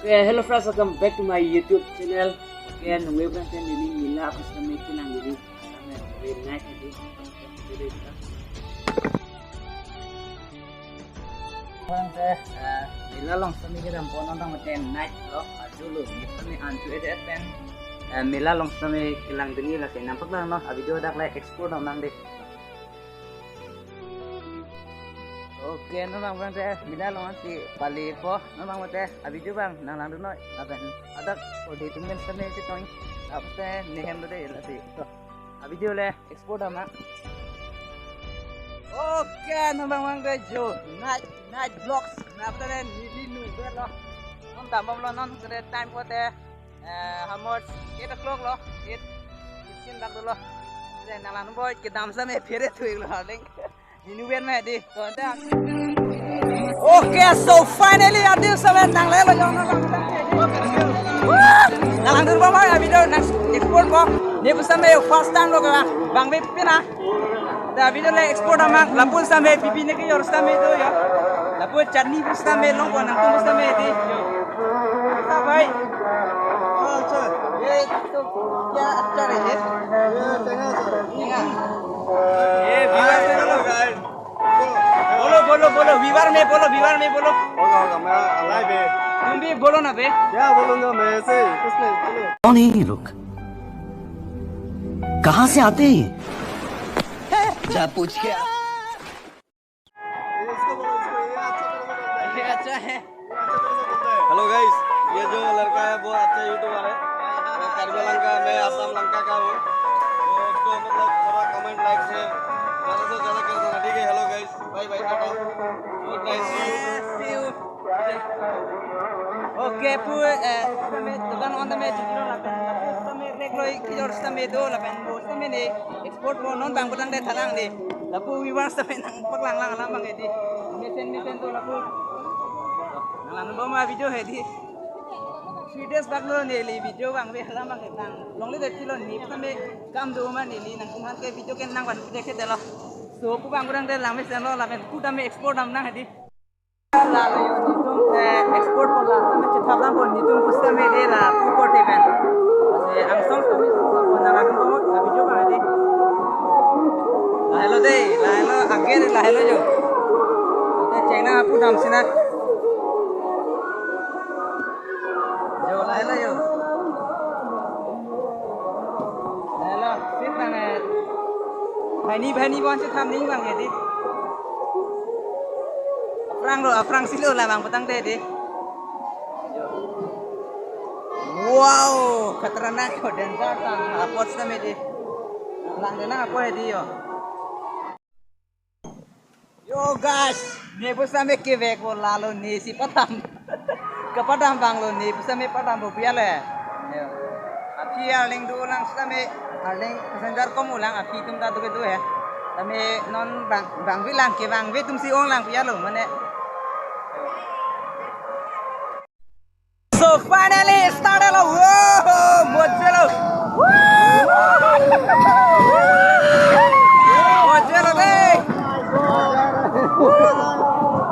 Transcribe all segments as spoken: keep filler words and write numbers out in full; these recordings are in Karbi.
Okay, hello friends, welcome back to my YouTube channel. Okay, nungve abang ten neli mela aphan setame kelang diri. Setame very nice, I think. Abang te, eh, mela along setame kedam pon, non abang mate night lo, ajo lo, ni setame anju et et pen, eh, mela along setame kelang diri, lasi nangpaklang non, a video dak le explore dam nang dei. Okay, non abang te mela along ansi pali po, non abang mate a video abang nanglang dun noi, lapen adak odi tum pen setame chetong, apot te ne hem lo dei, lasi to a video le explore dam nang. Okay, non abang abang te jo night, night vlogs, na putang neli nungve lo, non dam bom lo, non kere time po te, eh, ha much, eight o'clock lo, eight fifteen dak dolo. Te nanglang dun bom, kedam setame phere thu-ik lo, aling. Neli nungve ma dei, to anta. Okay, so finally, adim setame nanglelo, jong nang. Wah! Nanglang dun bom, a video nang explore po. Ne pu setame first time lo ka, bang bi pina. Da video le explore dam nang, lapu setame pipi ne kejor setame do ya. Lapu chutney pu setame longpo, nangtum pu setame dei. Sa bhai. अच्छा। ये तो क्या अचार है ये? ये टेंगा अचार है। टेंगा। ये viewers से बोलो। Hello guys। बोलो, बोलो, बोलो, viewer में बोलो, viewer में बोलो। होगा, होगा, मेरा live है। तुम भी बोलो ना बे। क्या बोलूंगा मैं, ऐसे ही, कुछ नहीं, चलो। कौन है ये लोग? कहाँ से आते हैं ये? जा पूछ के आ। ये इसको बोलो, इसको, ये अच्छा तरह से बोलता है। ये अच्छा है। हेलो गाइस, ये जो लड़का है बहुत अच्छा यूट्यूबर है। मैं कार्बी आंगलोंग का, मैं आसाम लंका का हूँ। तो इसको मतलब थोड़ा कमेंट, लाइक, शेयर ज्यादा से ज्यादा कर देना, ठीक है? Hello guys, bye bye, tata, good night, see you. Okay pu, eh, setame dukan on tame chiklo lapen, lapu setame rek loi kejor setame do lapen, bo setame ne export po, non bang putang dei thalang dei. Lapu viewers setame nangpaklang lang alam abang dei. Mesen mesen do lapu. Nanglang bom a video dei. Three days bak lo neli video bang ve alam abang tang. Longle dei kilo ne setame kam do ma neli nangtum aphan ke video ke nangvan dei ke dei lo. So pu bang putang dei lang mesen lo lapen pu tame export dam nang dei. Lalo yo netum, eh, export po la, setame chethap lang po netum pu setame dei lapu korte pen. Lasi angsong setame po nanglang dun bom a video abang dei. Lahelo dei, lahelo, again lahelo yo. Te cheng nang pu dam si na. Jo lahelo yo. Lahelo, sit nang eh. Bhani bhani bon chethap ning abang dei. Aphrang lo, aphrang si lo la bang putang dei dei. Wow, khatarnak yo, danger tang. Apot setame dei. Lang dei nang apot dei yo. Yo guys, ne pu setame kevek po lalo ne si padam. Kepadam abang lo ne pu setame padam po pu ya le. Yo. Aphi arleng do lang setame arleng passenger kom ulang aphi atum ta do ke do he. Tame non bang, bang vi lang ke bang ve atum si ong lang pu ya lo mane. So finally started lo. Whoa, bojelo. Woo! Bojelo dei.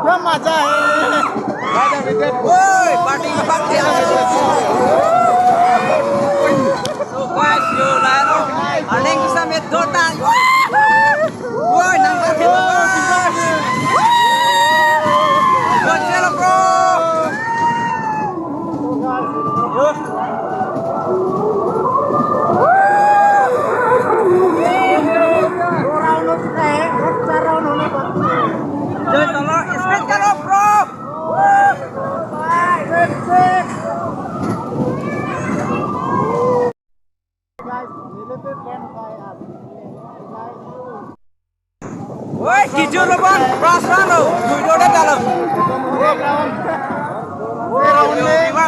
क्या मजा है। Woi, party ka party. So guys, yo lahelo. Arleng pu setame dotang. Woi, nang party. Bojelo bro. Joy solo, expect karo bro.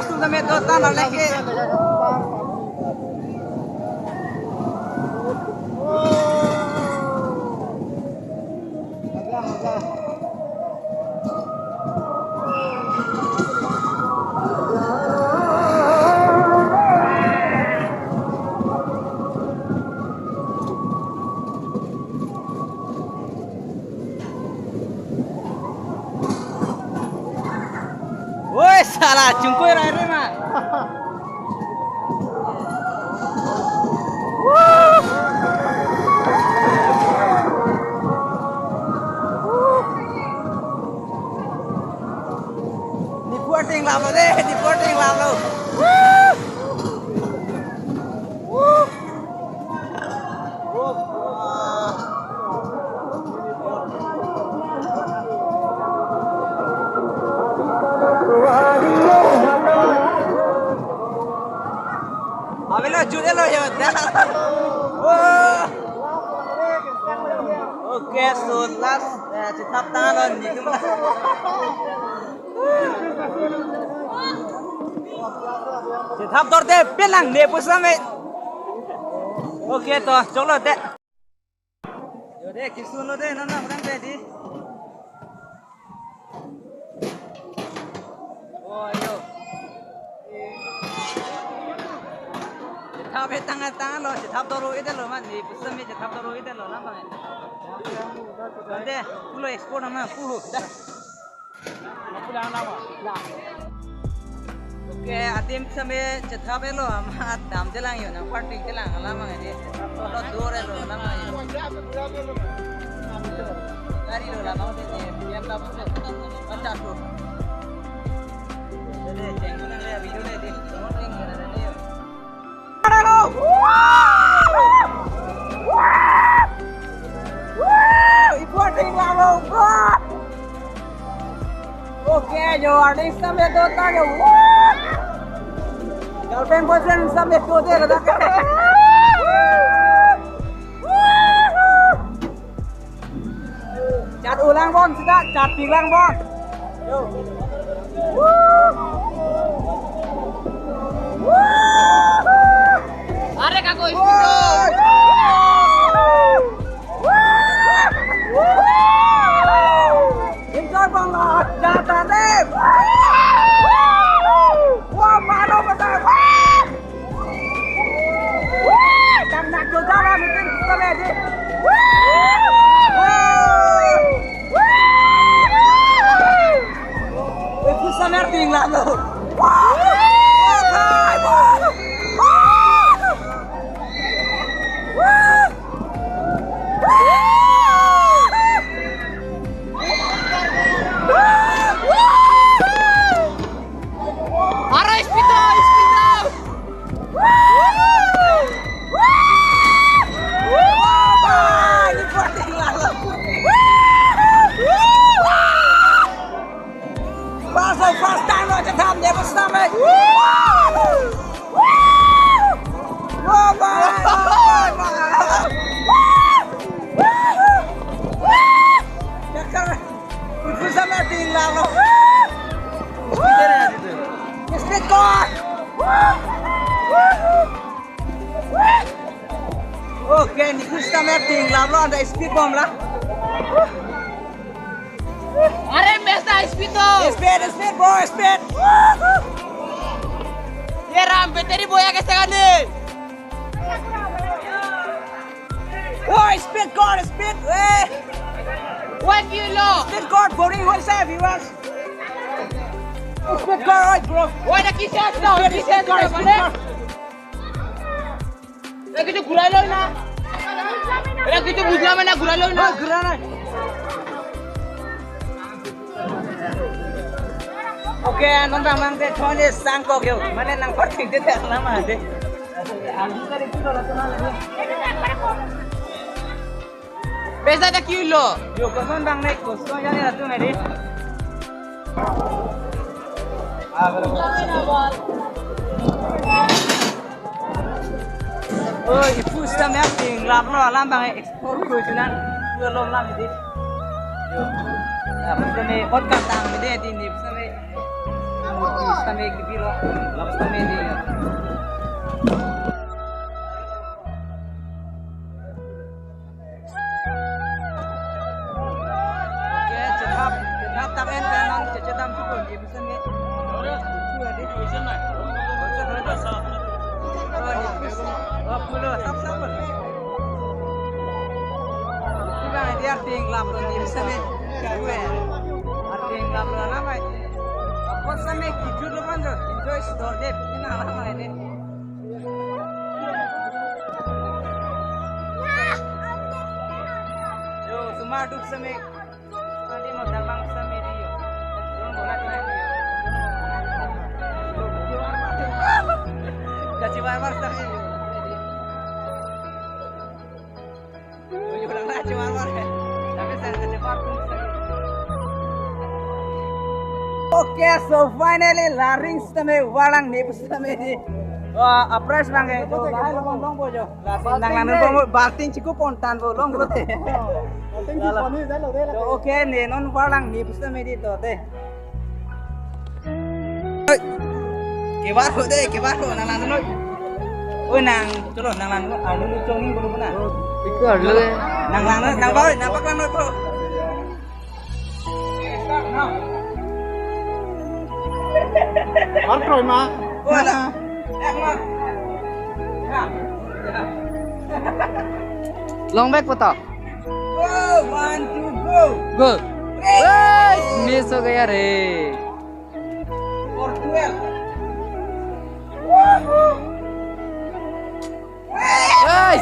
Sunda me do tan ale ke. Oi, sala, chungkoi rai re ma. Nipu ating lam lo de, nipu ating lam lo. Avelo, judelo yo. Oh. Okay, so last, eh, chethap tanglo nitum. Chethap dorde pelang ne pusame. Okay to, choklo te. Yo de, kisun lo de, non nang rang de di. Oh, yo. Chethap e tang tanglo, chethap doro ide lo man, ni pusame chethap doro ide lo, lam bang. Ante, pulo export nama, puhu, dah. Okay, adim same chethap elo, amat damjelang yo, nang party jelang alam ang ini. Lo dor elo, alam ang ini. Gari lo lam ang ini, B M W lo, macam tu. Jadi, cenggu nang le, video le, di, morning, ada ni yo. Ibu ada yang lalu. Oke, yo, ada yang sampai dota, yo. Girlfriend, boyfriend sampai dota, kata. Chat ulang bon, sita chat pik lang bon. Yo. Are kako ispito. Enjoy bang lah, chat ane. Wah, malu betul. Wah, tang nak tu jalan itu kita lagi. Wah, wah, wah. Itu sana tinggal tu. Wah, wah, wah, wah. Wah. Wah. Aro ispito, ispito. Pas, pas, tang lo, cethap, dia pas sampai. Wah, wah, wah, wah. Cakar. Ipu sampai tinggal lo. Speed kor. Oke, nipu sampai tinggal lo, ada speed bom lah. Are besta ispito. Speed, speed, bro, speed. Ye ram, battery boya ke sekali. Oh, speed kor, speed. Eh. Why kilo? Speed kor, boring hoise, viewers. Speed kor, oi, bro. Why the kisses? No, speed, kisses, speed kor, no, speed kor. Lagi tu gulai lo na. Lagi tu bujla mana gulai lo na. Oh, gulai lo. Oke, non bang bang te thon e sangkok yo. Mane nang pathik te te nama te. Pesa ta kilo. Yo, koson bang ne, koson ya ya tu ne di. Oh, ipu sita me ting lap lo alam bang explore ko jinan. Yo lom lam di. Yo. Ya, betul ni, kot kantang ni di ni sale. Tame kipilo, lapu tame di. Oke, chetap, chetap tap en pen nang chetap chukun, ipuson ke. Chu adi. Oh, pulo, sap sap. Sudah dia tinggal pun ipuson ke. Gue. Arting lam la namai. Apa same kijut lo kan jo. Enjoy store deh. Ini alam lain deh. Yo, semua duk same. Tadi mau terbang same di yo. Belum bola tuh lagi. Gaji war-war same. Oke, so finally, la ring sitame, warlang ne pu sitame di. Wah, apres bang eh, jo, lahai lo bang long bo jo. Lasi nang lang nang bo, balting chiku pontan bo long bo te. Balting chiku pontan bo long bo te. Oke, ne non warlang ne pu sitame di to te. Oi. Kebar ho de, kebar ho, nang lang noi. Oi, nang, cholo, nang lang noi, alu lu chong ning bulu na. Iku alu. Nang lang noi, nang bau, nang pak lang noi po. Har kroi ma. Oi, na. Long bek po to. Go, one, two, go. Go. Hey! Miss ho gaya re. For twelve. Woohoo! Hey!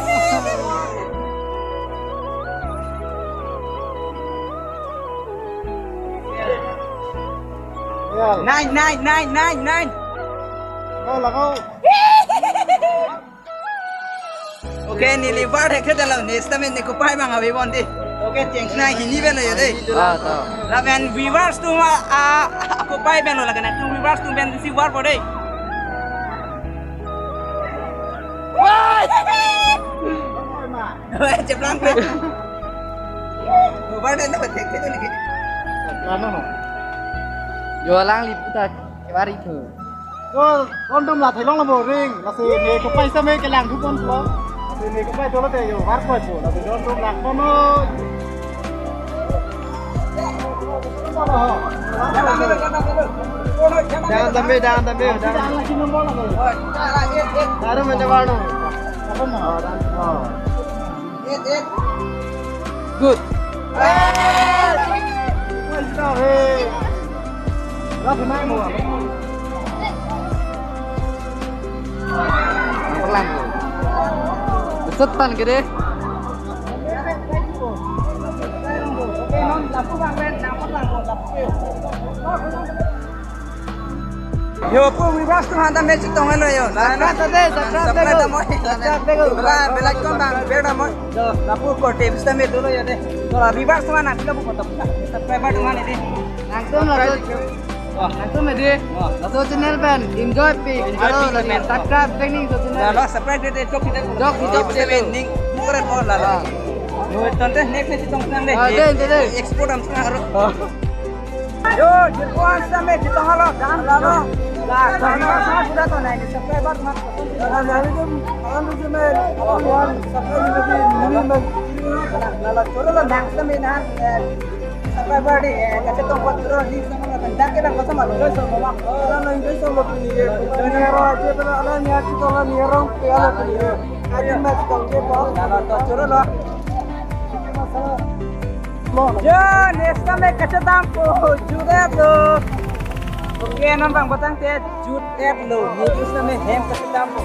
Nine, nine, nine, nine, nine. Go, lago. Oke, neli var hek hek lo, ne sitame ne kopai bang ave bon di. Oke, cheng nai hini ben lo yo de. Ah, to. Lapen viewers atum, ah, ah, kopai ben lo laga na, atum viewers atum ben si var po de. Wah! Wah, cheplang pe. Var de na thek thek lagi. Ano no? Jo lang liputan, kewari tu. Yo, don dum la thelong lo bo ring, lasi ne kopai sitame kelang thu pon lo. Lasi ne kopai dolo te yo, var koi po, lasi don dum lang pon noi. Jangan tambe, jangan tambe, jangan. Baru mencoba no. Apa no? Oh. Good. Pelan. Besetan gede. Yo, pu viewers atum aphan ta me chetong lo yo. Subscribe ta de, subscribe ta de. Subscribe ta de. Bell, bell icon bang, bell ta mo. Lapu ko tips ta me dolo yo de. To viewers atum aphan nang pilo pu koto. Subscriber atum aphan de. Nangtum laso. Oh, nangtum de. Oh. Laso channel pen enjoy pi. Enjoy pi pen. Subscribe pen ning laso channel. Lalo subscribe de de jok kita. Jok kita. Ning bukan mo lalo. Yo, tonte next next chetong nang de. Ah, de, de, de. Export am sana aro. Oh. Yo, jirpo an sitame chetong lo, dan lalo. La, dan lalo, sama sudah to, nai, subscriber, mas. Dan lalo itu, alam itu, men. Alam yang subscribe itu, ini, men. Lalo, choro lo, dan sitame na, eh, subscriber di, eh, kachetong buat choro, di sama lo, dan jaga dan kosong malu, guys, sama. Alam yang guys, sama pini, ya. Ini orang aja, pernah alam yang kita, alam yang orang, ya, pini, ya. Aja, mas, kau, ya, Pak. Lalo, to, choro lo. Jo, ne sitame kachedam po, jut-et lo. Oke, non bang batang te jut-et lo. Ne jut sitame hem kachedam po.